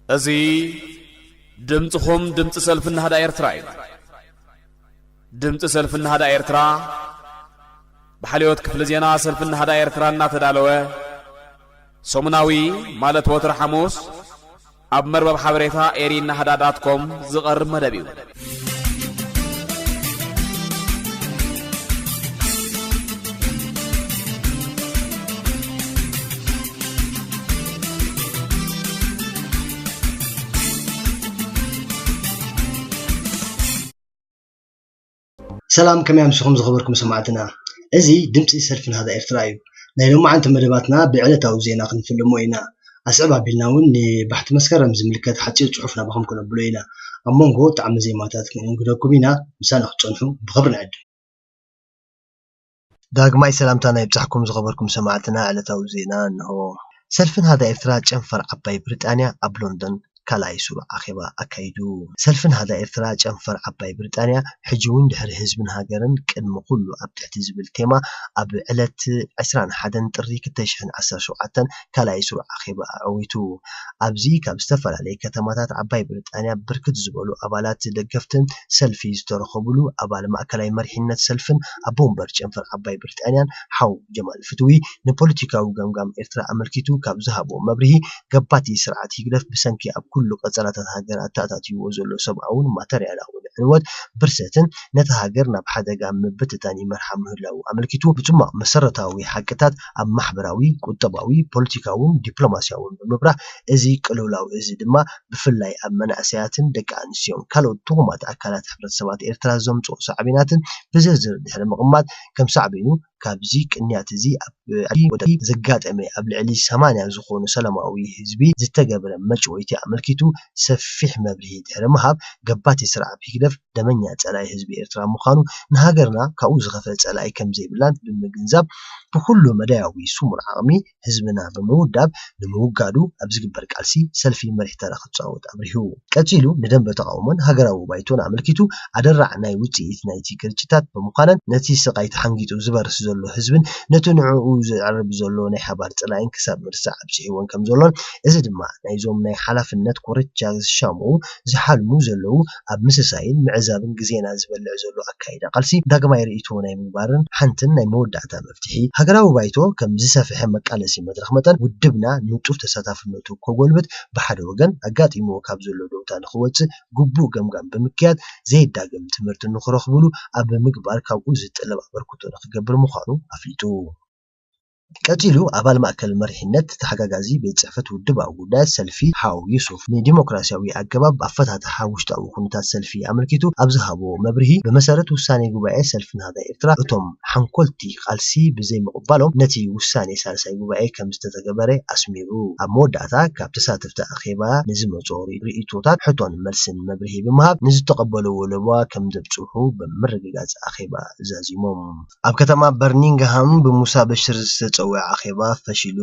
እዚ ድምፅኹም ድምፂ ሰልፊ ናህዳ ኤርትራ እዩ። ድምፂ ሰልፊ ናህዳ ኤርትራ ብሓልዮት ክፍሊ ዜና ሰልፊ ናህዳ ኤርትራ እናተዳለወ ሰሙናዊ፣ ማለት ወትሪ ሓሙስ፣ ኣብ መርበብ ሓበሬታ ኤሪ ናህዳ ዳት ኮም ዝቐርብ መደብ እዩ። ሰላም፣ ከመይ ኣምሲኹም ዝኸበርኩም ሰማዕትና? እዚ ድምፂ ሰልፊ ናህዳ ኤርትራ እዩ። ናይ ሎማዓንቲ መደባትና ብዕለታዊ ዜና ክንፍልሞ ኢና። ኣስዕብ ኣቢልና እውን ንባሕቲ መስከረም ዝምልከት ሓፂር ፅሑፍ ናባኹም ክነብሎ ኢና። ኣብ መንጎ ጣዕሚ ዜማታት ክነንግደኩም ኢና። ምሳና ክትፀንሑ ብኽብሪ ንዕድም። ዳግማይ ሰላምታና ይብጻሕኩም ዝኸበርኩም ሰማዕትና። ዕለታዊ ዜና እንሆ። ሰልፊ ናህዳ ኤርትራ ጨንፈር ዓባይ ብሪጣንያ ኣብ ሎንዶን ካልኣይ ስሩዕ ኣኼባ ኣካይዱ። ሰልፊ ናህዳ ኤርትራ ጨንፈር ዓባይ ብሪጣንያ ሕጂ እውን ድሕሪ ህዝብን ሃገርን ቅድሚ ኩሉ ኣብ ትሕቲ ዝብል ቴማ ኣብ ዕለት ዕስራን ሓደን ጥሪ ክልተ ሽሕን ዓሰርተ ሸውዓተን ካልኣይ ስሩዕ ኣኼባ ኣዕዊቱ። ኣብዚ ካብ ዝተፈላለየ ከተማታት ዓባይ ብሪጣንያ ብርክት ዝበሉ ኣባላት ደገፍትን ሰልፊ ዝተረኸብሉ ኣባል ማእከላይ መሪሕነት ሰልፍን ኣቦ ወንበር ጨንፈር ዓባይ ብሪጣንያን ሓው ጀማል ፍትዊ ንፖለቲካዊ ገምጋም ኤርትራ ኣመልኪቱ ካብ ዝሃቦ መብርሂ፣ ገባቲ ስርዓት ህግደፍ ብሰንኪ ኣብ ኩሉ ቀጸላታት ሃገር ኣተኣታትይዎ ዘሎ ሰብኣውን ማተርያላውን ዕንወት ብርሰትን ነታ ሃገር ናብ ሓደጋ ምብትታን ይመርሓ ምህላዉ ኣመልኪቱ፣ ብጽማቕ መሰረታዊ ሓቅታት ኣብ ማሕበራዊ፣ ቁጠባዊ፣ ፖለቲካውን ዲፕሎማስያውን ብምብራህ፣ እዚ ቅልውላው እዚ ድማ ብፍላይ ኣብ መናእሰያትን ደቂ ኣንስትዮን ካልኦት ትኹማት ኣካላት ሕብረተሰባት ኤርትራ ዘምጽኦ ሳዕቤናትን ብዝርዝር ድሕሪ ምቕማጥ፣ ከም ሳዕቤኑ ካብዚ ቅንያት እዚ ኣብ ዓዲ ወደብ ዘጋጠመ ኣብ ልዕሊ ሰማንያ ዝኾኑ ሰላማዊ ህዝቢ ዝተገብረ መጭወይቲ ኣመልኪቱ ሰፊሕ መብርሂ ድሕሪ ምሃብ፣ ገባቲ ስርዓት ህግደፍ ደመኛ ጸላኢ ህዝቢ ኤርትራ ምዃኑ፣ ንሃገርና ካብኡ ዝኸፍአ ጸላኢ ከም ዘይብላን ብምግንዛብ፣ ብኩሉ መዳያዊ ስሙር ዓቕሚ ህዝብና ብምውዳብ፣ ንምውጋዱ ኣብ ዝግበር ቃልሲ ሰልፊ መሪሕ ተራ ክጻወት ኣብሪሁ። ቀጺሉ፣ ንደንበ ተቓውሞን ሃገራዊ ባይቶን ኣመልኪቱ፣ ኣደራዕ ናይ ውጽኢት ናይቲ ግርጭታት ብምዃነን፣ ነቲ ስቓይ ተሓንጊጡ ዝበርስ ዘሎ ህዝብን ነቲ ንዕኡ ዝዕርብ ዘሎ ናይ ሓባር ጸላኢን ክሳብ ምርሳዕ ኣብጺሕዎን ከም ዘሎን፣ እዚ ድማ ናይዞም ናይ ሓላፍነት ኮረቻ ዝሻምኡ ዝሓልሙ ዘለዉ ኣብ ምስሳይን ምዕዛብን ግዜና ዝበልዕ ዘሎ ኣካይዳ ቃልሲ ዳግማይ ርእይቶ ናይ ምግባርን ሓንትን ናይ መወዳእታ መፍትሒ ሃገራዊ ባይቶ ከም ዝሰፍሐ መቃለሲ መድረኽ መጠን ውድብና ንጡፍ ተሳታፍነቱ ከጎልብት ብሓደ ወገን ኣጋጢምዎ ካብ ዘሎ ደውታ ንኽወጽእ ግቡእ ገምጋም ብምክያድ ዘይዳግም ትምህርቲ ንኽረኽብሉ ኣብ ምግባር ካብኡ ዝጥለብ ኣበርክቶ ንኽገብር ምዃኑ ኣፍሊጡ። ቀጺሉ ኣባል ማእከል መሪሕነት ተሓጋጋዚ ቤት ጽሕፈት ውድባዊ ጉዳያት ሰልፊ ሓው ዩሱፍ ንዲሞክራስያዊ ኣገባብ ኣፈታትሓ ውሽጣዊ ኩነታት ሰልፊ ኣመልኪቱ ኣብ ዝሃቦ መብርሂ፣ ብመሰረት ውሳኔ ጉባኤ ሰልፊ ናህዳ ኤርትራ እቶም ሓንኮልቲ ቃልሲ ብዘይምቕባሎም ነቲ ውሳኔ ሳልሳይ ጉባኤ ከም ዝተተገበረ ኣስሚሩ። ኣብ መወዳእታ ካብ ተሳተፍቲ ኣኼባ ንዝመጾ ርእይቶታት ሕቶን መልስን መብርሂ ብምሃብ ንዝተቐበልዎ ለበዋ ከም ዘብጽሑ ብምርግጋጽ ኣኼባ ዛዚሞም። ኣብ ከተማ በርኒንግሃም ብሙሳ በሽር ዝተጸውዐ ኣኼባ ፈሺሉ።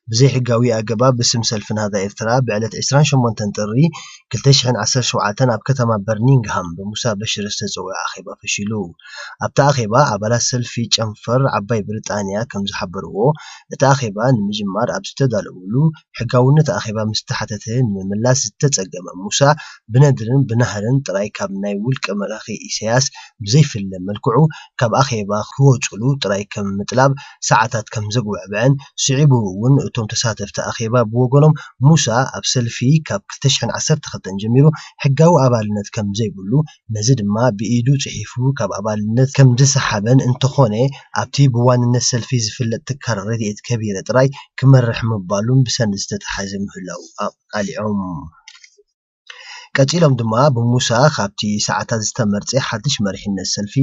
ብዘይሕጋዊ ኣገባብ ብስም ሰልፊ ናህዳ ኤርትራ ብዕለት ዕስራን ሸሞንተን ጥሪ ክልተ ሽሕን ዓሰርተ ሸውዓተን ኣብ ከተማ በርኒንግሃም ብሙሳ በሽር ዝተጸውዐ ኣኼባ ፈሺሉ። ኣብቲ ኣኼባ ኣባላት ሰልፊ ጨንፈር ዓባይ ብሪጣንያ ከም ዝሓበርዎ፣ እቲ ኣኼባ ንምጅማር ኣብ ዝተዳለወሉ ሕጋውነት ኣኼባ ምስ ተሓተተ ንምምላስ ዝተጸገመ ሙሳ ብነድርን ብናህርን ጥራይ ካብ ናይ ውልቀ መላኺ ኢሳያስ ብዘይፍለ መልክዑ ካብ ኣኼባ ክወጹሉ ጥራይ ከም ምጥላብ ሰዓታት ከም ዘጉባዕብዐን፣ ስዒቡ እውን እቶም ተሳተፍቲ ኣኼባ ብወገኖም፣ ሙሳ ኣብ ሰልፊ ካብ ክልተ ሽሕን ዓሰርተ ክልተን ጀሚሩ ሕጋዊ ኣባልነት ከም ዘይብሉ፣ ነዚ ድማ ብኢዱ ጽሒፉ ካብ ኣባልነት ከም ዝሰሓበን፣ እንተኾነ ኣብቲ ብዋንነት ሰልፊ ዝፍለጥ ትካል ረድኤት ከቢረ ጥራይ ክመርሕ ምባሉን ብሰንድ ዝተተሓዘ ምህላው ኣቃሊዖም። ቀጺሎም ድማ ብሙሳ ካብቲ ሰዓታት ዝተመርጸ ሓድሽ መሪሕነት ሰልፊ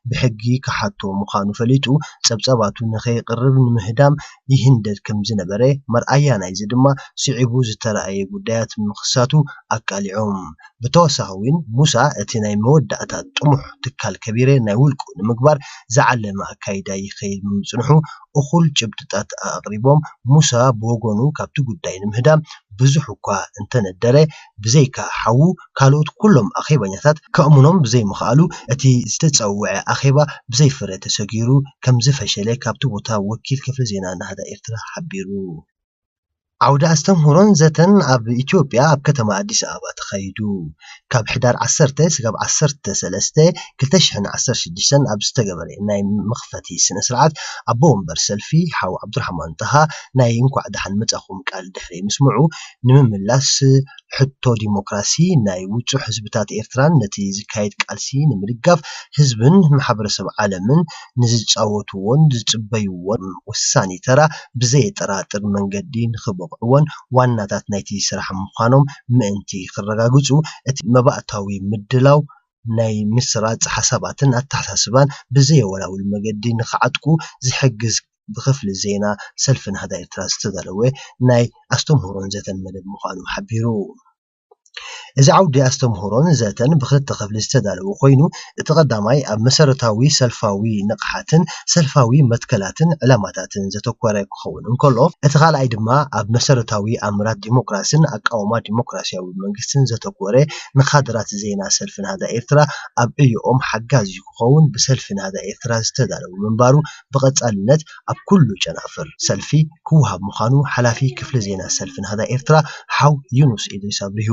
ብሕጊ ክሓቶ ምዃኑ ፈሊጡ፣ ጸብጻባቱ ንኸየቕርብ ንምህዳም ይህንደድ ከም ዝነበረ፣ መርኣያ ናይዚ ድማ ስዒቡ ዝተራእየ ጉዳያት ምኽሳቱ ኣቃሊዖም። ብተወሳኺ እውን ሙሳ እቲ ናይ መወዳእታ ጥሙሕ ትካል ከቢረ ናይ ውልቁ ንምግባር ዝዓለመ ኣካይዳ ይኸይድ ብምጽንሑ እኹል ጭብጥታት ኣቕሪቦም፣ ሙሳ ብወገኑ ካብቲ ጉዳይ ንምህዳም ብዙሕ እኳ እንተነደረ፣ ብዘይካ ሓዉ ካልኦት ኩሎም ኣኼባኛታት ከእምኖም ብዘይምኽኣሉ፣ እቲ ዝተጸውዐ ኣኼባ ብዘይፍረ ተሰጊሩ ከም ዝፈሸለ ካብቲ ቦታ ወኪል ክፍሊ ዜና ናህዳ ኤርትራ ሓቢሩ። ዓውደ ኣስተምህሮን ዘተን ኣብ ኢትዮጵያ ኣብ ከተማ ኣዲስ ኣበባ ተኻይዱ። ካብ ሕዳር ዓሰርተ ስጋብ ዓሰርተ ሰለስተ ክልተ ሽሕን ዓሰርተ ሽዱሽተን ኣብ ዝተገበረ ናይ መኽፈቲ ስነ ስርዓት ኣቦ ወንበር ሰልፊ ሓው ዓብዱራሕማን ጣሃ ናይ እንኳዕ ደሓን መጻኹም ቃል ድሕሪ ምስምዑ ንምምላስ ሕቶ ዲሞክራሲ ናይ ውጹዕ ህዝብታት ኤርትራን ነቲ ዝካየድ ቃልሲ ንምድጋፍ ህዝብን ማሕበረሰብ ዓለምን ንዝጻወትዎን ዝጽበይዎን ወሳኒ ተራ ብዘየጠራጥር መንገዲ ንኽበቕዕዎን ዋናታት ናይቲ ስራሕ ምዃኖም ምእንቲ ክረጋግጹ እቲ መባእታዊ ምድላው ናይ ምስራጽ ሓሳባትን ኣተሓሳስባን ብዘየወላውል መገዲ ንኽዓጥቁ ዝሕግዝ ብክፍሊ ዜና ሰልፊ ናህዳ ኤርትራ ዝተዳለወ ናይ ኣስተምህሮን ዘተን መደብ ምዃኑ ሓቢሩ። እዚ ዓውዲ ኣስተምህሮን ዘተን ብክልተ ክፍሊ ዝተዳለወ ኮይኑ፣ እቲ ቀዳማይ ኣብ መሰረታዊ ሰልፋዊ ንቕሓትን ሰልፋዊ መትከላትን ዕላማታትን ዘተኮረ ክኸውን እንከሎ፣ እቲ ካልኣይ ድማ ኣብ መሰረታዊ ኣምራት ዲሞክራስን ኣቃውማ ዲሞክራሲያዊ መንግስትን ዘተኮረ ንካድራት ዜና ሰልፊ ናህዳ ኤርትራ ኣብ ዕዮኦም ሓጋዚ ክኸውን ብሰልፊ ናህዳ ኤርትራ ዝተዳለወ ምንባሩ ብቐጻልነት ኣብ ኩሉ ጨናፍር ሰልፊ ክወሃብ ምዃኑ ሓላፊ ክፍሊ ዜና ሰልፊ ናህዳ ኤርትራ ሓው ዩኑስ ኢድሪስ ኣብሪሁ።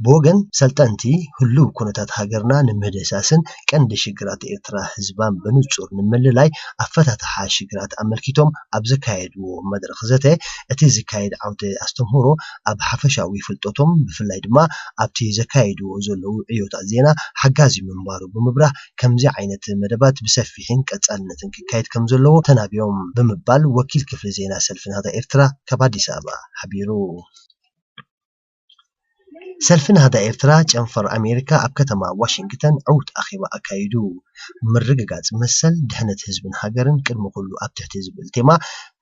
ብወገን ሰልጠንቲ ህሉው ኩነታት ሃገርና ንምህደሳስን ቀንዲ ሽግራት ኤርትራ ህዝባን ብንጹር ንምልላይ ኣፈታትሓ ሽግራት ኣመልኪቶም ኣብ ዘካየድዎ መድረኽ ዘተ፣ እቲ ዝካየድ ዓውደ ኣስተምህሮ ኣብ ሓፈሻዊ ፍልጠቶም ብፍላይ ድማ ኣብቲ ዘካየድዎ ዘለዉ ዕዮታት ዜና ሓጋዚ ምንባሩ ብምብራህ ከምዚ ዓይነት መደባት ብሰፊሕን ቀጻልነትን ክካየድ ከም ዘለዎ ተናቢዮም ብምባል ወኪል ክፍሊ ዜና ሰልፊ ናህዳ ኤርትራ ካብ ኣዲስ ኣበባ ሓቢሩ። ሰልፊ ናህዳ ኤርትራ ጨንፈር ኣሜሪካ ኣብ ከተማ ዋሽንግተን ዕዉት ኣኼባ ኣካይዱ። ምርግጋጽ መሰል ድሕነት ህዝብን ሃገርን ቅድሚ ኩሉ ኣብ ትሕቲ ዝብል ቴማ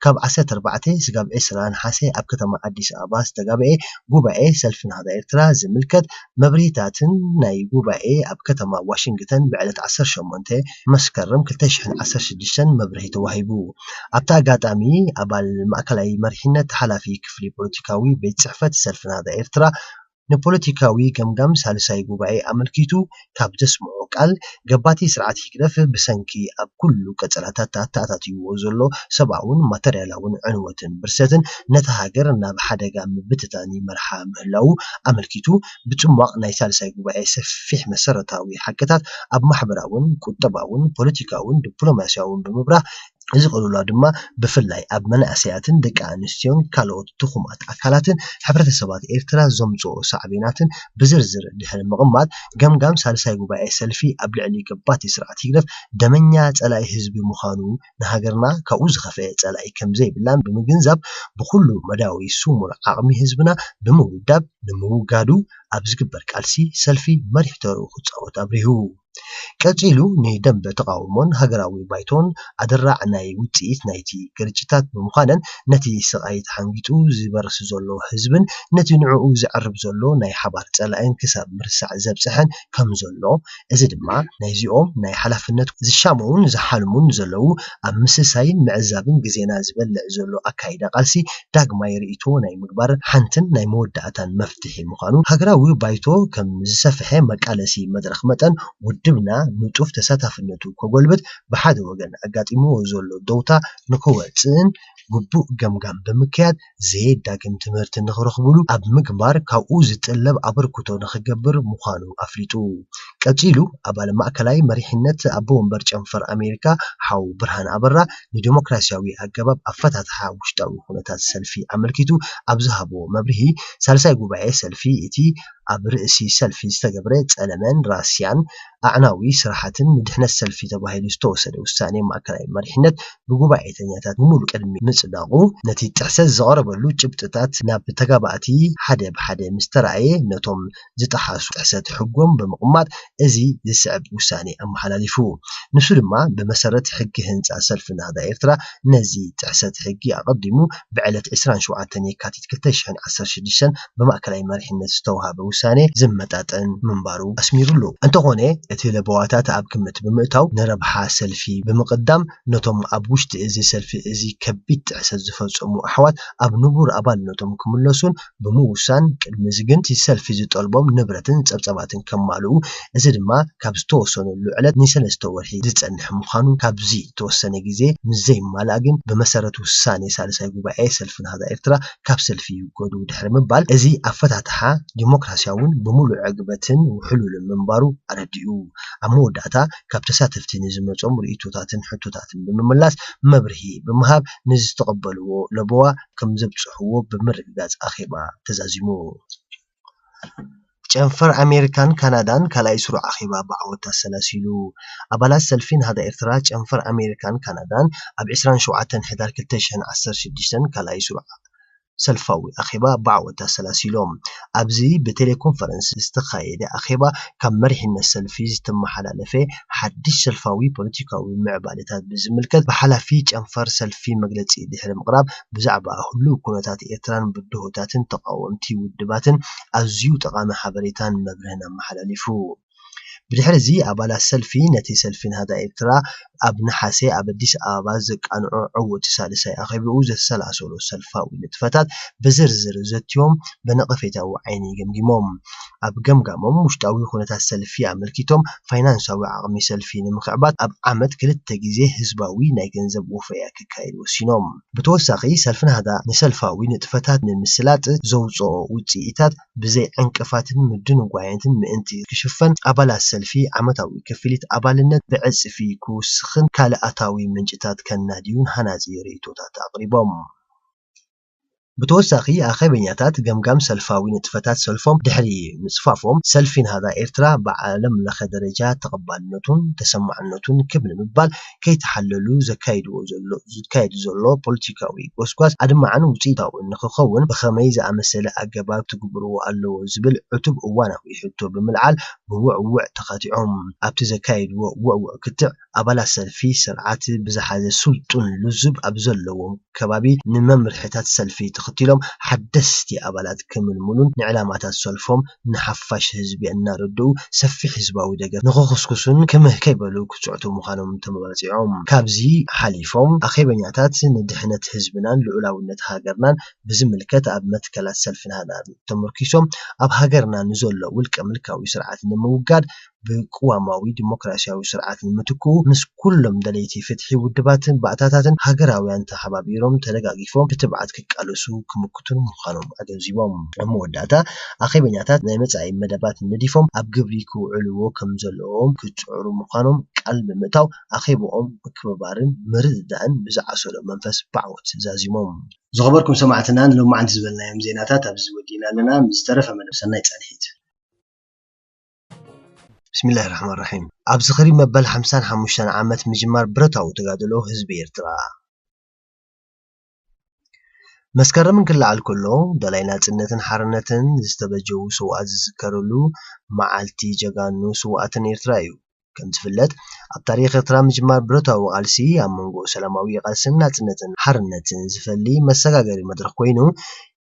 ካብ ዓሰርተ ኣርባዕተ ስጋብ ዕስራ ነሓሰ ኣብ ከተማ ኣዲስ ኣበባ ዝተጋብኤ ጉባኤ ሰልፊ ናህዳ ኤርትራ ዝምልከት መብርሂታትን ናይ ጉባኤ ኣብ ከተማ ዋሽንግተን ብዕለት ዓሰርተ ሸሞንተ መስከረም ክልተ ሽሕን ዓሰርተ ሽዱሽተን መብርሂ ተዋሂቡ። ኣብቲ ኣጋጣሚ ኣባል ማእከላይ መሪሕነት ሓላፊ ክፍሊ ፖለቲካዊ ቤት ጽሕፈት ሰልፊ ናህዳ ኤርትራ ንፖለቲካዊ ገምጋም ሳልሳይ ጉባኤ ኣመልኪቱ ካብ ዘስምዖ ቃል፣ ገባቲ ስርዓት ህግደፍ ብሰንኪ ኣብ ኩሉ ቀጸላታት ኣተኣታትይዎ ዘሎ ሰብኣውን ማተርያላውን ዕንወትን ብርሰትን ነታ ሃገር ናብ ሓደጋ ምብትታን ይመርሓ ምህላዉ ኣመልኪቱ፣ ብጽሟቕ ናይ ሳልሳይ ጉባኤ ሰፊሕ መሰረታዊ ሓቅታት ኣብ ማሕበራውን ቁጠባውን ፖለቲካውን ዲፕሎማስያውን ብምብራህ፣ እዚ ቅልውላው ድማ ብፍላይ ኣብ መናእሰያትን ደቂ ኣንስትዮን ካልኦት ድኹማት ኣካላትን ሕብረተሰባት ኤርትራ ዘምጽኦ ሳዕቤናትን ብዝርዝር ድሕሪ ምቕማጥ፣ ገምጋም ሳልሳይ ጉባኤ ሰልፊ ኣብ ልዕሊ ገባቲ ስርዓት ህግደፍ ደመኛ ጸላኢ ህዝቢ ምዃኑ፣ ንሃገርና ካብኡ ዝኸፍአ ጸላኢ ከም ዘይብላን ብምግንዛብ፣ ብኹሉ መዳዊ ስሙር ዓቕሚ ህዝብና ብምውዳብ ንምውጋዱ ኣብ ዝግበር ቃልሲ ሰልፊ መሪሕ ተርኡ ክጻወት ኣብሪሁ። ቀጺሉ ንደንበ ተቓውሞን ሃገራዊ ባይቶን ኣደራዕ ናይ ውጽኢት ናይቲ ግርጭታት ብምዃነን ነቲ ስቓይ ተሓንጊጡ ዝበርስ ዘሎ ህዝብን ነቲ ንዕኡ ዘዕርብ ዘሎ ናይ ሓባር ጸላኢን ክሳብ ምርሳዕ ዘብጽሐን ከም ዘሎ፣ እዚ ድማ ናይዚኦም ናይ ሓላፍነት ዝሻመዉን ዝሓልሙን ዘለዉ ኣብ ምስሳይን ምዕዛብን ግዜና ዝበልዕ ዘሎ ኣካይዳ ቃልሲ ዳግማይ ርእይቶ ናይ ምግባር ሓንትን ናይ መወዳእታን መፍትሒ ምዃኑ ሃገራዊ ባይቶ ከም ዝሰፍሐ መቃለሲ መድረኽ መጠን ውድብና ንጡፍ ተሳታፍነቱ ከጎልብት ብሓደ ወገን ኣጋጢምዎ ዘሎ ደውታ ንክወፅእን ግቡእ ገምጋም ብምክያድ ዘየዳግም ትምህርቲ ንክረኽብሉ ኣብ ምግባር ካብኡ ዝጥለብ ኣበርክቶ ንክገብር ምዃኑ ኣፍሊጡ። ቀጺሉ ኣባል ማእከላይ መሪሕነት ኣቦ ወንበር ጨንፈር ኣሜሪካ ሓው ብርሃን ኣበራ ንዲሞክራሲያዊ ኣገባብ ኣፈታትሓ ውሽጣዊ ኩነታት ሰልፊ ኣመልኪቱ ኣብ ዝሃቦ መብርሂ፣ ሳልሳይ ጉባኤ ሰልፊ እቲ ኣብ ርእሲ ሰልፊ ዝተገብረ ጸለመን ራስያን ኣዕናዊ ስራሓትን ንድሕነት ሰልፊ ተባሂሉ ዝተወሰደ ውሳኔ ማእከላይ መሪሕነት ብጉባኤተኛታት ብምሉእ ቅድሚ ምጽዳቑ፣ ነቲ ጥሕሰት ዝቐረበሉ ጭብጥታት ናብ ተጋባእቲ ሓደ ብሓደ ምስ ተራእየ፣ ነቶም ዝጠሓሱ ጥሕሰት ሕጎም ብምቕማጥ እዚ ዝስዕብ ውሳኔ ኣመሓላሊፉ። ንሱ ድማ ብመሰረት ሕጊ ህንጻ ሰልፊ ናህዳ ኤርትራ ነዚ ጥሕሰት ሕጊ ኣቐዲሙ ብዕለት ዕስራን ሸውዓተን የካቲት ክልተ ሽሕን ዓሰርተ ሽዱሽተን ብማእከላይ መሪሕነት ዝተውሃበ ውሳኔ ዝመጣጠን ምንባሩ ኣስሚሩሉ። እንተኾነ እቲ ለበዋታት ኣብ ግምት ብምእታው ንረብሓ ሰልፊ ብምቕዳም ነቶም ኣብ ውሽጢ እዚ ሰልፊ እዚ ከቢድ ጥሕሰት ዝፈጸሙ ኣሕዋት ኣብ ንቡር ኣባልነቶም ክምለሱን ብምውሳን፣ ቅድሚ እዚ ግን እቲ ሰልፊ ዝጠልቦም ንብረትን ጸብጻባትን ከማልኡ፣ እዚ እዚ ድማ ካብ ዝተወሰነሉ ዕለት ንሰለስተ ወርሒ ዝጸንሕ ምዃኑ፣ ካብዚ ዝተወሰነ ግዜ ምስ ዘይማልኣ ግን ብመሰረት ውሳኔ ሳልሳይ ጉባኤ ሰልፊ ናህዳ ኤርትራ ካብ ሰልፊ ይውገዱ ድሕሪ ምባል፣ እዚ ኣፈታትሓ ዲሞክራሲያውን ብምሉእ ዕግበትን ውሕሉልን ምንባሩ ኣረዲኡ። ኣብ መወዳእታ ካብ ተሳተፍቲ ንዝመጾም ርእይቶታትን ሕቶታትን ብምምላስ መብርሂ ብምሃብ ንዝተቐበልዎ ለበዋ ከም ዘብጽሕዎ ብምርግጋጽ ኣኼባ ተዛዚሙ። ጨንፈር ኣሜሪካን ካናዳን ካልኣይ ስሩዕ ኣኼባ ብዓወት ኣሰላሲሉ። ኣባላት ሰልፊ ናህዳ ኤርትራ ጨንፈር ኣሜሪካን ካናዳን ኣብ ዕስራን ሸውዓተን ሕዳር ክልተ ሽሕን ዓሰርተ ሽዱሽተን ካልኣይ ስሩዕ ሰልፋዊ ኣኼባ ብዓወት ኣሰላሲሎም። ኣብዚ ብቴሌኮንፈረንስ ዝተኻየደ ኣኼባ ካብ መሪሕነት ሰልፊ ዝተመሓላለፈ ሓድሽ ሰልፋዊ ፖለቲካዊ ምዕባለታት ብዝምልከት ብሓላፊ ጨንፈር ሰልፊ መግለጺ ድሕሪ ምቕራብ ብዛዕባ ህሉው ኩነታት ኤርትራን ብድሆታትን ተቓወምቲ ውድባትን ኣዝዩ ጠቓሚ ሓበሬታን መብርህን ኣመሓላሊፉ። ብድሕሪ እዚ ኣባላት ሰልፊ ነቲ ሰልፊ ናህዳ ኤርትራ ኣብ ነሓሰ ኣብ ኣዲስ ኣበባ ዘቃንዖ ዕዉት ሳልሳይ ኣኼባኡ ዘሰላሰሎ ሰልፋዊ ንጥፈታት ብዝርዝር ዘትዮም ብነቐፌታዊ ዓይኒ ገምጊሞም። ኣብ ገምጋሞም ውሽጣዊ ኩነታት ሰልፊ ኣመልኪቶም ፋይናንሳዊ ዓቕሚ ሰልፊ ንምኽዕባት ኣብ ዓመት ክልተ ግዜ ህዝባዊ ናይ ገንዘብ ወፈያ ክካየድ ወሲኖም። ብተወሳኺ ሰልፊ ናህዳ ንሰልፋዊ ንጥፈታት ንምስላጥ ዘውፅኦ ውፅኢታት ብዘይ ዕንቅፋትን ምድንጓያትን ምእንቲ ክሽፈን ኣባላት ሰልፊ ዓመታዊ ክፍሊት ኣባልነት ብዕፅፊ ክውስኽን ካልእ ኣታዊ ምንጭታት ከናድዩን ሃናፂ ርእይቶታት ኣቕሪቦም። ብተወሳኺ ኣኼበኛታት ገምጋም ሰልፋዊ ንጥፈታት ሰልፎም ድሕሪ ምፅፋፎም ሰልፊ ናህዳ ኤርትራ ብዓለም ለኸ ደረጃ ተቐባልነቱን ተሰማዕነቱን ክብ ንምባል ከይተሓለሉ ዘካይድዎ ዘሎ ዝካየድ ዘሎ ፖለቲካዊ ጎስጓስ ኣድማዕን ውፅኢታውን ንክኸውን ብኸመይ ዝኣመሰለ ኣገባብ ትግብርዎ ኣለዎ ዝብል ዕቱብ እዋናዊ ሕቶ ብምልዓል ብውዕውዕ ተኻቲዖም። ኣብቲ ዘካየድዎ ውዕውዕ ክትዕ ኣባላት ሰልፊ ስርዓት ብዝሓዘ ስልጡን ልዙብ ኣብ ዘለዎም ከባቢ ንመምርሕታት ሰልፊ ተኸቲሎም ሓደስቲ ኣባላት ክምልምሉን ንዕላማታት ሰልፎም ንሓፋሽ ህዝቢ እናረድኡ ሰፊሕ ህዝባዊ ደገፍ ንኽኹስኩሱን ክምህ ከይበሉ ክጽዕቱ ምዃኖም ተመባጺዖም። ካብዚ ሓሊፎም ኣኼበኛታት ንድሕነት ህዝብናን ልዑላውነት ሃገርናን ብዝምልከት ኣብ መትከላት ሰልፊ ናህዳ ተመርኪሶም ኣብ ሃገርና ንዘሎ ውልቀ ምልካዊ ስርዓት ንምውጋድ ብቅዋማዊ ዲሞክራሲያዊ ስርዓት ንምትክኡ ምስ ኩሎም ደለይቲ ፍትሒ ውድባትን ባእታታትን ሃገራውያን ተሓባቢሮም ተደጋጊፎም ብትብዓት ክቃለሱ ክምክቱን ምዃኖም ኣገንዚቦም። ኣብ መወዳእታ ኣኼበኛታት ናይ መጻኢ መደባት ነዲፎም ኣብ ግብሪ ክውዕልዎ ከም ዘለዎም ክጽዕሩ ምዃኖም ቃል ብምእታው ኣኼብኦም ምክብባርን ምርድዳእን ብዝዓሰሎ መንፈስ ብዓወት ዛዚሞም። ዝኸበርኩም ሰማዕትና ንሎማዓንቲ ዝበልናዮም ዜናታት ኣብዚ ወዲእና ኣለና። ምስ ዝተረፈ መደብ ሰናይ ጻንሒት። ብስሚላሂ ራሕማን ራሒም። ኣብ ዝኽሪ መበል ሓምሳን ሓሙሽተን ዓመት ምጅማር ብረታዊ ተጋድሎ ህዝቢ ኤርትራ። መስከረም እንክልዓል ከሎ ደላይ ናጽነትን ሓርነትን ዝተበጀዉ ስውኣት ዝዝከርሉ መዓልቲ ጀጋኑ ስውኣትን ኤርትራ እዩ። ከም ዝፍለጥ ኣብ ታሪኽ ኤርትራ ምጅማር ብረታዊ ቃልሲ ኣብ መንጎ ሰላማዊ ቃልስን ናጽነትን ሓርነትን ዝፈሊ መሰጋገሪ መድረኽ ኮይኑ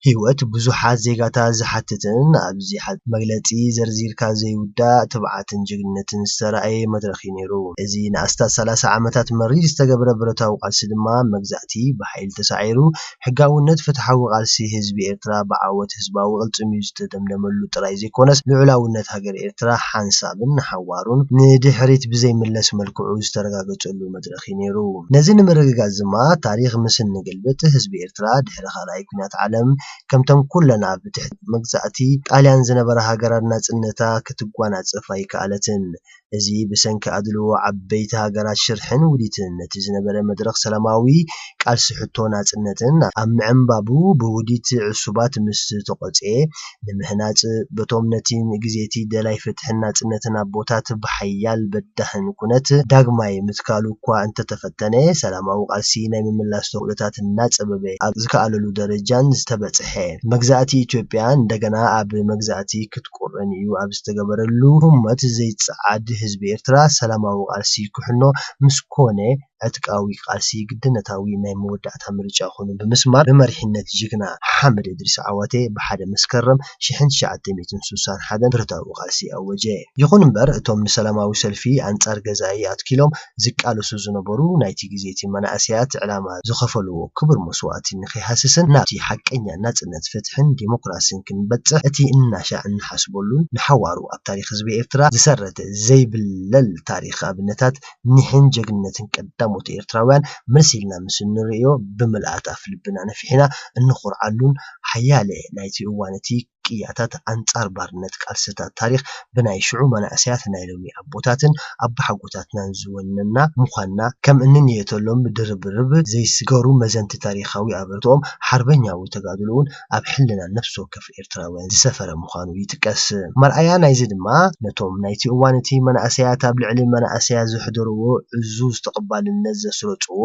ህይወት ብዙሓት ዜጋታት ዝሓትትን ኣብዚ ሓ- መግለጺ ዘርዚርካ ዘይውዳእ ትብዓትን ጅግንነትን ዝተራእየ መድረኽ እዩ ነይሩ። እዚ ንኣስታት ሰላሳ ዓመታት መሪር ዝተገብረ ብረታዊ ቃልሲ ድማ መግዛእቲ ብሓይሊ ተሳዒሩ ሕጋውነት ፍትሓዊ ቃልሲ ህዝቢ ኤርትራ ብዓወት ህዝባዊ ቅልጽም እዩ ዝተደምደመሉ ጥራይ ዘይኮነስ ልዑላውነት ሃገር ኤርትራ ሓንሳብን ንሓዋሩን ንድሕሪት ብዘይምለስ መልክዑ ዝተረጋገጸሉ መድረኽ እዩ ነይሩ። ነዚ ንምርግጋጽ ድማ ታሪኽ ምስ እንግልብጥ ህዝቢ ኤርትራ ድሕሪ ካልኣይ ኲናት ዓለም ከምተን ኩለን ኣብ ትሕቲ መግዛእቲ ጣልያን ዝነበራ ሃገራት ናጽነታ ክትጓናጸፍ ኣይከኣለትን። እዚ ብሰንኪ ኣድልዎ ዓበይቲ ሃገራት ሽርሕን ውዲትን ነቲ ዝነበረ መድረኽ ሰላማዊ ቃልሲ ሕቶ ናጽነትን ኣብ ምዕንባቡ ብውዲት ዕሱባት ምስ ተቖጽየ ንምህናጽ በቶም ነቲ ግዜቲ ደላይ ፍትሕን ናጽነትን ኣቦታት ብሓያል በዳህን ኩነት ዳግማይ ምትካሉ እኳ እንተተፈተነ ሰላማዊ ቃልሲ ናይ ምምላስ ተኽእሎታት እናጸበበ ኣብ ዝከኣለሉ ደረጃን ዝተበጽሐ መግዛእቲ ኢትዮጵያ እንደገና ኣብ መግዛእቲ ክትቁርን እዩ ኣብ ዝተገበረሉ ህሞት ዘይጸዓድ ህዝቢ ኤርትራ ሰላማዊ ቃልሲ ክሕኖ ምስ ኮነ ዕጥቃዊ ቃልሲ ግድነታዊ ናይ መወዳእታ ምርጫ ኮይኑ ብምስማር፣ ብመሪሕነት ጅግና ሓምድ እድሪስ ዓዋቴ ብሓደ መስከረም ሽሕን ትሽዓተ ሚእትን ስሳን ሓደን ብረታዊ ቃልሲ ኣወጀ። ይኹን እምበር፣ እቶም ንሰላማዊ ሰልፊ ኣንጻር ገዛኢ ኣትኪሎም ዝቃለሱ ዝነበሩ ናይቲ ግዜ እቲ መናእሰያት ዕላማ ዝኸፈልዎ ክቡር መስዋእቲ ንኸይሃስስን ናብቲ ሓቀኛ ናጽነት፣ ፍትሕን ዲሞክራስን ክንበጽሕ እቲ እናሻዕ እንሓስበሉን ንሓዋሩ ኣብ ታሪኽ ህዝቢ ኤርትራ ዝሰረተ ዘይብለል ታሪኽ ኣብነታት ኒሕን ጀግንነትን ቀዳሞት ኤርትራውያን መሲልና ምስ እንርእዮ ብምልኣት ኣፍ ልብና ነፊሕና እንኾርዓሉን ሓያለ ናይቲ እዋን እቲ ቅያታት ኣንጻር ባርነት ቃልስታት ታሪኽ ብናይ ሽዑ መናእሰያት ናይ ሎሚ ኣቦታትን ኣባሓጎታትናን ዝወነና ምዃንና ከም እንንየተሎም ብድርብርብ ዘይስገሩ መዘንቲ ታሪኻዊ ኣበርትኦም ሓርበኛዊ ተጋድሎውን ኣብ ሕልና ነፍሲ ወከፍ ኤርትራውያን ዝሰፈረ ምዃኑ ይጥቀስ። መርኣያ ናይዚ ድማ ነቶም ናይቲ እዋን እቲ መናእሰያት ኣብ ልዕሊ መናእሰያት ዘሕደርዎ ዕዙዝ ተቐባልነት ዘስረጽዎ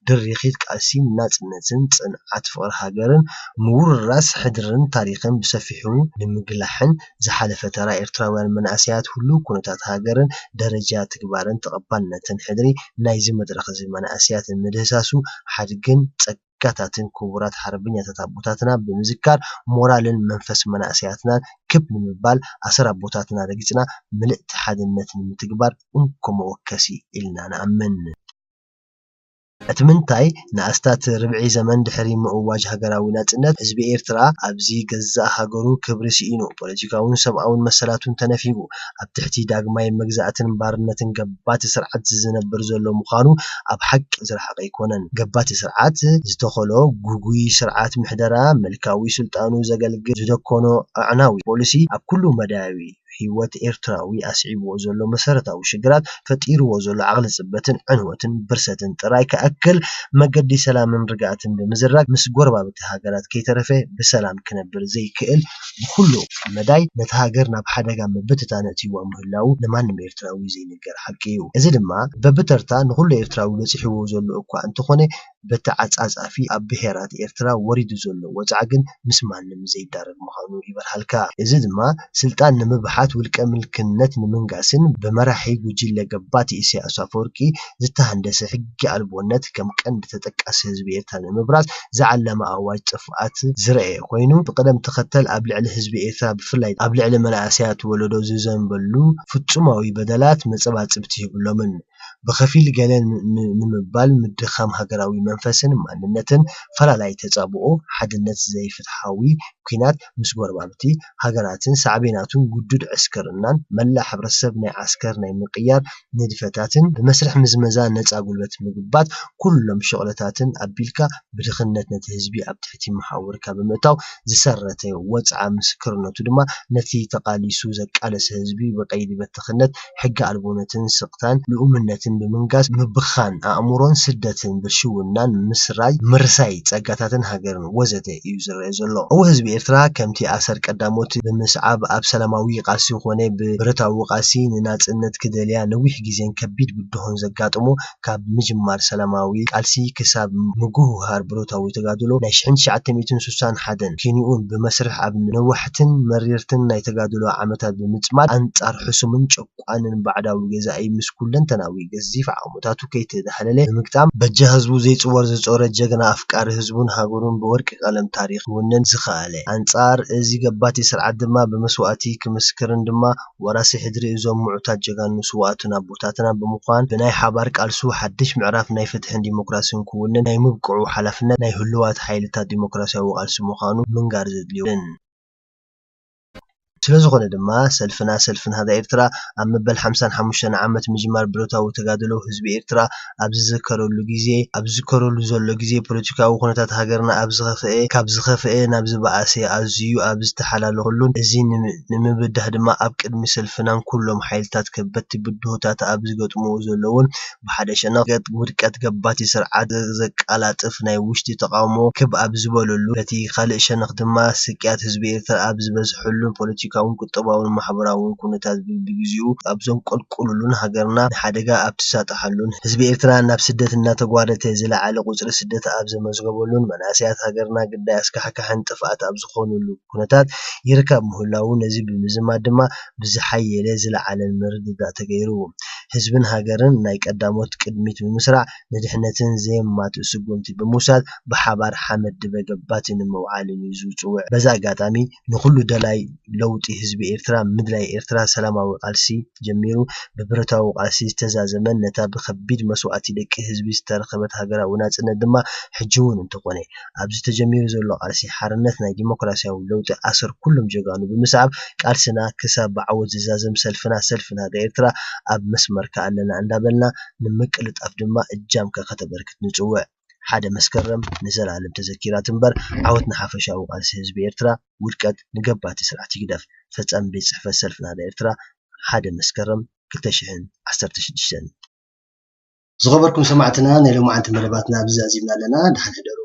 ድርኺት ቃልሲ ናጽነትን ጽንዓት ፍቕሪ ሃገርን ምውርራስ ሕድርን ታሪኽን ብሰፊሑ ንምግላሕን ዝሓለፈ ተራ ኤርትራውያን መናእሰያት ህሉው ኩነታት ሃገርን ደረጃ ትግባርን ተቐባልነትን ሕድሪ ናይዚ መድረኽ እዚ መናእሰያት ንምድህሳሱ ሓድግን ጸጋታትን ክቡራት ሓርበኛታት ኣቦታትና ብምዝካር ሞራልን መንፈስ መናእሰያትናን ክብ ንምባል ኣሰር ኣቦታትና ረጊጽና ምልእቲ ሓድነት ንምትግባር እንኮ መወከሲ ኢልና ንኣምን። እቲ ምንታይ ንኣስታት ርብዒ ዘመን ድሕሪ ምእዋጅ ሃገራዊ ናጽነት፣ ህዝቢ ኤርትራ ኣብዚ ገዛእ ሃገሩ ክብሪ ስኢኑ፣ ፖለቲካውን ሰብኣውን መሰላቱን ተነፊጉ፣ ኣብ ትሕቲ ዳግማይ መግዛእትን ባርነትን ገባቲ ስርዓት ዝነብር ዘሎ ምዃኑ ኣብ ሓቂ ዝረሓቐ ኣይኮነን። ገባቲ ስርዓት ዝተኸሎ ግጉይ ስርዓት ምሕደራ፣ ምልካዊ ስልጣኑ ዘገልግል ዝደኮኖ ኣዕናዊ ፖሊሲ ኣብ ኩሉ መዳያዊ ህይወት ኤርትራዊ ኣስዒብዎ ዘሎ መሰረታዊ ሽግራት፣ ፈጢርዎ ዘሎ ዓቕሊ ጽበትን ዕንወትን ብርሰትን ጥራይ ክኣክል፣ መገዲ ሰላምን ርግኣትን ብምዝራግ፣ ምስ ጎረባብቲ ሃገራት ከይተረፈ ብሰላም ክነብር ዘይክእል፣ ብኹሉ መዳይ ነታ ሃገር ናብ ሓደጋ ምብትታን ኣእትይዋ ምህላዉ ንማንም ኤርትራዊ ዘይንገር ሓቂ እዩ። እዚ ድማ በብተርታ ንኹሉ ኤርትራዊ በጺሕዎ ዘሎ እኳ እንተኾነ፣ በተዓጻጻፊ ኣብ ብሄራት ኤርትራ ወሪዱ ዘሎ ወጽዓ ግን ምስ ማንም ዘይዳረግ ምዃኑ ይበርሃልካ። እዚ ድማ ስልጣን ንምብሓት፣ ውልቀ ምልክነት ንምንጋስን ብመራሒ ጉጅለ ገባቲ ኢሳያስ ኣፈወርቂ ዝተሃንደሰ ሕጊ ኣልቦነት ከም ቀንዲ ተጠቃሲ ህዝቢ ኤርትራ ንምብራዝ ዝዓለመ ኣዋጅ ጥፍኣት ዝረኣየ ኮይኑ፣ ብቅደም ተኸተል ኣብ ልዕሊ ህዝቢ ኤርትራ ብፍላይ ኣብ ልዕሊ መናእሰያት ወለዶ ዝዘንበሉ ፍጹማዊ በደላት መጸባጽብቲ የብሎምን። ብኸፊል ገለ ን-፣ ን-፣ ንምባል ምድኻም ሃገራዊ መንፈስን ማንነትን፣ ፈላላይ ተጻብኦ፣ ሓድነት ዘይፍትሓዊ ኲናት ምስ ጎረባብቲ ሃገራትን ሳዕቤናቱን ግዱድ ዕስክርናን መላእ ሕብረተሰብ ናይ ዓስከር ናይ ምቕያር ንድፈታትን ብመስርሕ ምዝመዛ ነጻ ጉልበት ምግባት ኩሎም ሸቕለታትን ኣቢልካ ብድኽነት ነቲ ህዝቢ ኣብ ትሕቲ መሓውርካ ብምእታው ዝሰረተ ወጽዓ ምስክርነቱ ድማ ነቲ ተቓሊሱ ዘቃለሰ ህዝቢ ብቀይዲ በተኽነት ሕጊ ኣልቦነትን ስቕታን ልኡምነትን ብምንጋስ ምብኻን ኣእምሮን ስደትን ብልሽውናን ምስራይ ምርሳይ ጸጋታትን ሃገርን ወዘተ እዩ ዝረአ ዘሎ። እወ ህዝቢ ኤርትራ ከምቲ ኣሰር ቀዳሞት ብምስዓብ ኣብ ሰላማዊ ቃልሲ ኮነ ብብረታዊ ቃልሲ ንናጽነት ክደልያ ነዊሕ ግዜን ከቢድ ብድሆን ዘጋጥሞ ካብ ምጅማር ሰላማዊ ቃልሲ ክሳብ ምጉህሃር ብረታዊ ተጋድሎ ናይ ሽሕን ትሽዓተ ሚእትን ስሳን ሓደን ኪንኡን ብመስርሕ ኣብ ነዋሕትን መሪርትን ናይ ተጋድሎ ዓመታት ብምጽማድ ኣንጻር ሕሱምን ጨቋንን ባዕዳዊ ገዛኢ ምስ ኩለንተናዊ ገዚፍ ዓቕምታቱ ከይተዳህለለ ብምግጣም በጃ ህዝቡ ዘይጽወር ዝጾረ ጀግና ኣፍቃሪ ህዝቡን ሃገሩን ብወርቂ ቀለም ታሪኽ ክውንን ዝኸኣለ። ኣንጻር እዚ ገባቲ ስርዓት ድማ ብመስዋእቲ ክምስክርን ድማ ወራሲ ሕድሪ እዞም ምዑታት ጀጋኑ ስውኣትን ኣቦታትና ብምዃን ብናይ ሓባር ቃልሱ ሓድሽ ምዕራፍ ናይ ፍትሕን ዲሞክራስን ክውንን ናይ ምብቅዑ ሓላፍነት ናይ ህሉዋት ሓይልታት ዲሞክራስያዊ ቃልሲ ምዃኑ ምንጋር ዘድልዮ። ስለዝኾነ ድማ ሰልፍና ሰልፊ ናህዳ ኤርትራ ኣብ መበል ሓምሳን ሓሙሽተን ዓመት ምጅማር ብረታዊ ተጋድሎ ህዝቢ ኤርትራ ኣብ ዝዝከረሉ ግዜ፣ ኣብ ዝዝከረሉ ዘሎ ግዜ ፖለቲካዊ ኩነታት ሃገርና ኣብ ዝኸፍኤ፣ ካብ ዝኸፍኤ ናብ ዝበኣሰ ኣዝዩ ኣብ ዝተሓላለኸሉን እዚ ንም-፣ ንምብዳህ ድማ ኣብ ቅድሚ ሰልፍናን ኩሎም ሓይልታት ከበድቲ ብድሆታት ኣብ ዝገጥምዎ ዘለውን ብሓደ ሸነኽ ገጥ-፣ ውድቀት ገባቲ ስርዓት ዘ-፣ ዘቀላጥፍ ናይ ውሽጢ ተቓውሞ ክብ ኣብ ዝበለሉ፣ በቲ ካልእ ሸነኽ ድማ ስቅያት ህዝቢ ኤርትራ ኣብ ዝበዝሐሉን ፖለቲካውን ቁጠባውን ማሕበራውን ኩነታት ብብግዚኡ ኣብ ዘንቆልቁሉሉን ሃገርና ንሓደጋ ኣብ ትሳጠሓሉን ህዝቢ ኤርትራ ናብ ስደት እናተጓተተ ዝለዓለ ቁጽሪ ስደት ኣብ ዘመዝገበሉን መናእሰያት ሃገርና ግዳይ ኣስካሕካሕን ጥፍኣት ኣብ ዝኾኑሉ ኩነታት ይርከብ ምህላዉ ነዚ ብምዝማድ ድማ ብዝሓየለ ዝለዓለን ምርድዳእ ተገይሩ። ህዝብን ሃገርን ናይ ቀዳሞት ቅድሚት ብምስራዕ ንድሕነትን ዘየማትእ ስጉምቲ ብምውሳድ ብሓባር ሓመድ ድበ ገባቲ ንምውዓልን እዩ ዝጽውዕ። በዚ ኣጋጣሚ ንኹሉ ደላይ ለውጢ ህዝቢ ኤርትራ ምድላይ ኤርትራ ሰላማዊ ቃልሲ ጀሚሩ ብብረታዊ ቃልሲ ዝተዛዘመን ነታ ብከቢድ መስዋእቲ ደቂ ህዝቢ ዝተረኸበት ሃገራዊ ናጽነት ድማ ሕጂ እውን እንተኾነ ኣብዚ ተጀሚሩ ዘሎ ቃልሲ ሓርነት ናይ ዲሞክራሲያዊ ለውጢ ኣሰር ኩሎም ጀጋኑ ብምስዓብ ቃልስና ክሳብ ብዓወት ዝዛዘም ሰልፍና ሰልፊ ናህዳ ኤርትራ ኣብ መስመርካ ኣለና እንዳበልና ንምቅልጣፍ ድማ እጃምካ ከተበርክት ንጽውዕ። ሓደ መስከረም ንዘለኣለም ተዘኪራ ትንበር። ዓወት ንሓፈሻዊ ቃልሲ ህዝቢ ኤርትራ፣ ውድቀት ንገባቲ ስርዓት ህግደፍ። ፈጻሚ ቤት ጽሕፈት ሰልፊ ናህዳ ኤርትራ ሓደ መስከረም ክልተ ሽሕን ዓሰርተ ሽዱሽተን። ዝኸበርኩም ሰማዕትና ናይ ሎማዓንቲ መደባትና ኣብዚ ኣዚምና ኣለና። ደሓን ሕደሩ።